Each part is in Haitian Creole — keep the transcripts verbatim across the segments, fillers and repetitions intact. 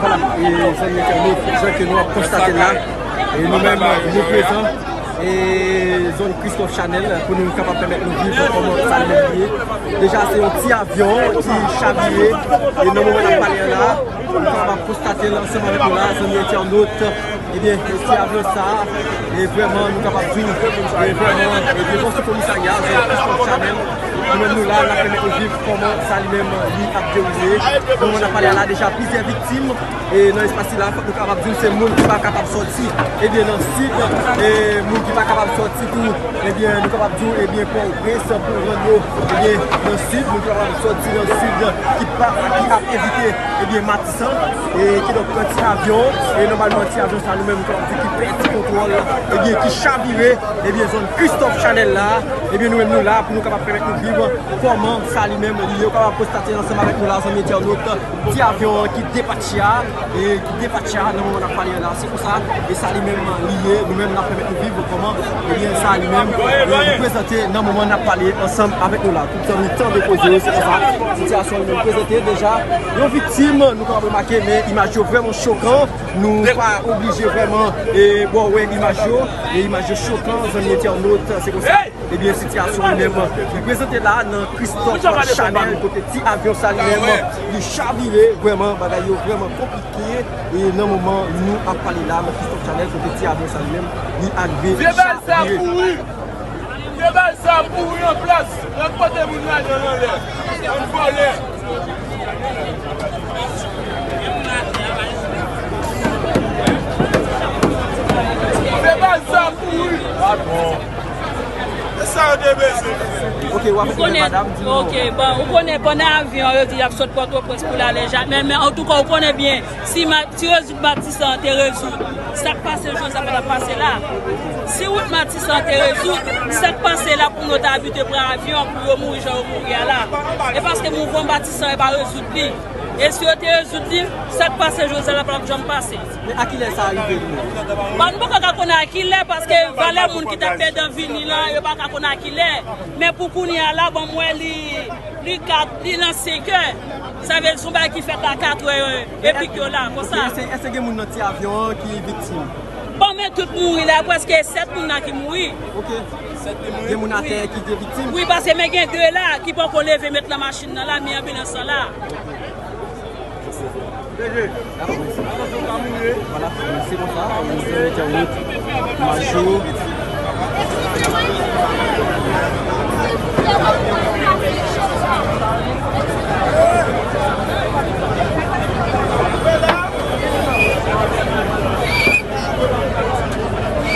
Vwala, e zanmi entènot, jan ke nou ap konstate l la, e nou menm, nou prezan, e zòn Christophe Chanel, pou nou kapab pèmèt nou viv kòman sa li menm li ye. Deja, se yon ti avyon ki chavire, e nan moman n ap pale a la, nou kapab konstate l ansanm avèk nou la, zanmi entènot. Ebyen, ti avyon sa a, e vrèman, nou kapab di, e vrèman, e devan sou komisarya, zòn Christophe Chanel, nou menm nou la, n ap pèmèt nou viv kòman sa li menm li ap dewoule. Kòman n ap pale a la, deja plizyè viktim, e nan espas sila, fòk nou kapab di w, se moun ki pa kapab sòti, ebyen, nan sid, e moun ki pa kapab sòti tou, ebyen, nou kapab di w, ebyen, Pòtoprens, pou rann yo, ebyen, nan sid, moun ki pa kapab sòti nan sid, ki pa, ki ap evite, ebyen, Matisan, e kidonk pran ti avyon, e nòmalman ti avyon sa nou menm, nou kapab di ki pèdi kontwòl, ebyen, ki chavire, ebyen, zòn Christophe Chanel la, ebyen, nou menm nou la pou nou kapab pèmèt nou viv kòman sa li menm li ye. Ou kapab konstate ansanm avèk nou la, zanmi entènot, ti avyon an ki depatche a, e ki depatche a nan moman n ap pale a la, se konsa, e sa li menm li ye, nou menm n ap pèmèt nou viv kòman, ebyen, sa li menm, e li prezante nan moman n ap pale ansanm avèk nou la. Tout zanmi tande koze yo, se konsa sitiyasyon an li menm prezante deja. Yon viktim, nou kapab remake, men imaj yo vrèman chokan. Nou pa oblije vrèman, e, bon, wè imaj yo, e imaj yo chokan, zanmi entènot, se konsa. Ebyen, sitiyasyon li menm li prezante la nan Christophe Chanel, kote ti avyon sa li menm li chavire, vrèman, bagay yo vrèman konplike, e nan moman nou ap pale la, nan Christophe Chanel, kote ti avyon sa li menm li arive chavire. Vye bal sa pouri an plas, l ap pote moun ladan l anlè, bann vòlè. Se pa sa pou wi. Pa bon. E sa yo te bezwen. Ok, w ap Ou konnen, madanm, di nou. Ok, bon, ou konnen pandan avyon, yo di y ap sot Pòtoprens pou l ale Jakmèl, men antouka, ou konnen byen, si ma, si rezoud Matisan an te rezoud, sa k pase Jozèf la t ap pase la. Si wout Matisan an te rezoud, sa k pase la pou nou ta abitye pran avyon, pou yo mouri jan yo mouri a la. E paske mouvman Matisan e pa rezoud li. E si yo te rezoud li, sa k pase Jozèf la pa t ap janm pase. Men a kilè sa rive nou? Bon, nou poko ka konnen a kilè, paske valè moun ki t ap pedan vini la, yo pa ka konnen a kilè. Men pou kounye a la, bon, m wè li, li kat, li nan senk è. Sa vle di se yon bagay ki fèt a kat è, e pik yo la, konsa. Èske, èske gen moun nan ti avyon an ki viktim? Bon, men tout mouri la, prèske sèt moun la ki mouri. Ok. Gen moun atè ki te viktim? Wi, paske men gen de la ki poko leve met nan machin nan la, men anbilans lan la. Dakò, mèsi. Vwala, se konsa, nou te met an wout, imaj yo.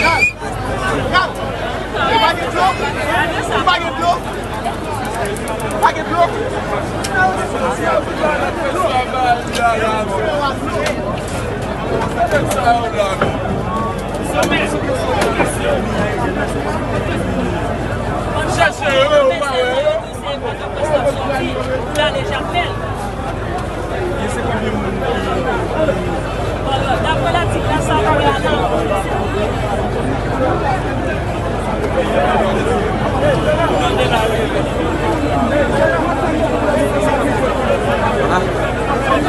Gad! Gad! Yo pa gen dlo? Yo pa gen dlo? Yo pa gen dlo? Chèche yo, yo pa wè yo. Se Pòtoprens k ap soti pou l ale Jakmèl. Gen senkant mil moun ki, ki... Daprè latik la, sa ap fè a la. Vwala.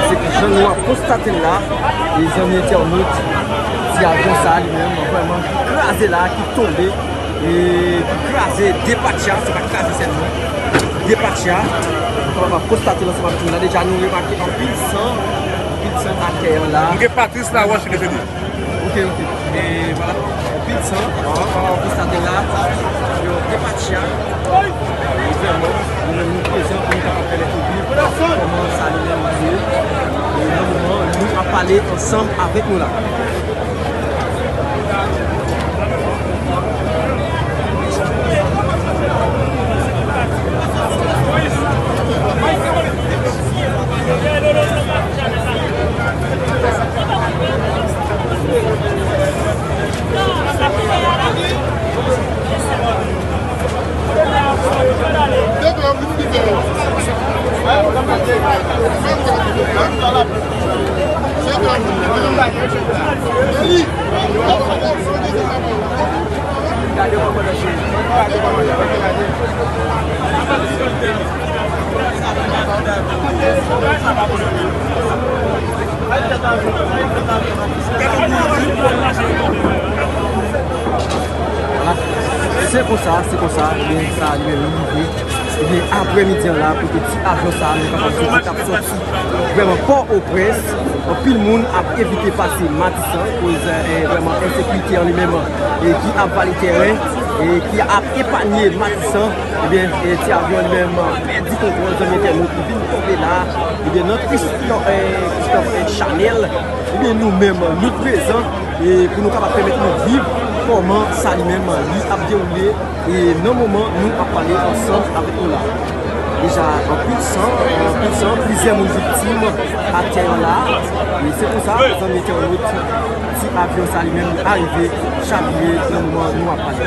Se jan nou ap konstate l la, e zanmi entènot, ti avyon sa a li menm, vrèman, ki kraze la, ki tonbe. E ki kraze depatcha, se pa kraze sèlman. Depatcha, nou kapab ap konstate l ansanm avèk nou la. Deja, nou remake anpil san, anpil san atè an la. Nou gen Patrice Laroche ki te di. Ok, ok. E vwala, anpil san, nou kapab ap konstate la. Yo, depatcha. E vrèman, nou menm nou prezan pou nou kapab pèmèt ou viv kòman sa li menm li ye. E nan moman, nou ap pale ansanm avèk nou la. Se konsa, se konsa, ebyen, sa li menm li rive. Ebyen, aprè midi an la, kote ti avyon sa a, nou kapab di ki t ap sòti vrèman Pòtoprens, anpil moun ap evite pase Matisan, koz, eh, vrèman ensekirite an li menm, eh, ki ap vale tèren, eh, ki ap epanye Matisan. Ebyen, eh, ti avyon an li menm pèdi kontwòl, zanmi entènot, li vin tonbe la. Ebyen, nan Christophe, eh, Christophe, eh, Chanel, ebyen, nou menm, nou prezan, eh, pou nou kapab pèmèt nou viv kòman sa li menm li ap dewoule, eh, nan moman nou ap pale ansanm avèk nou la. Deja, anpil san, anpil san, plizyè moun viktim atè an la. E se konsa, zanmi entènot, ti avyon sa li menm li arive chavire nan moman nou ap pale.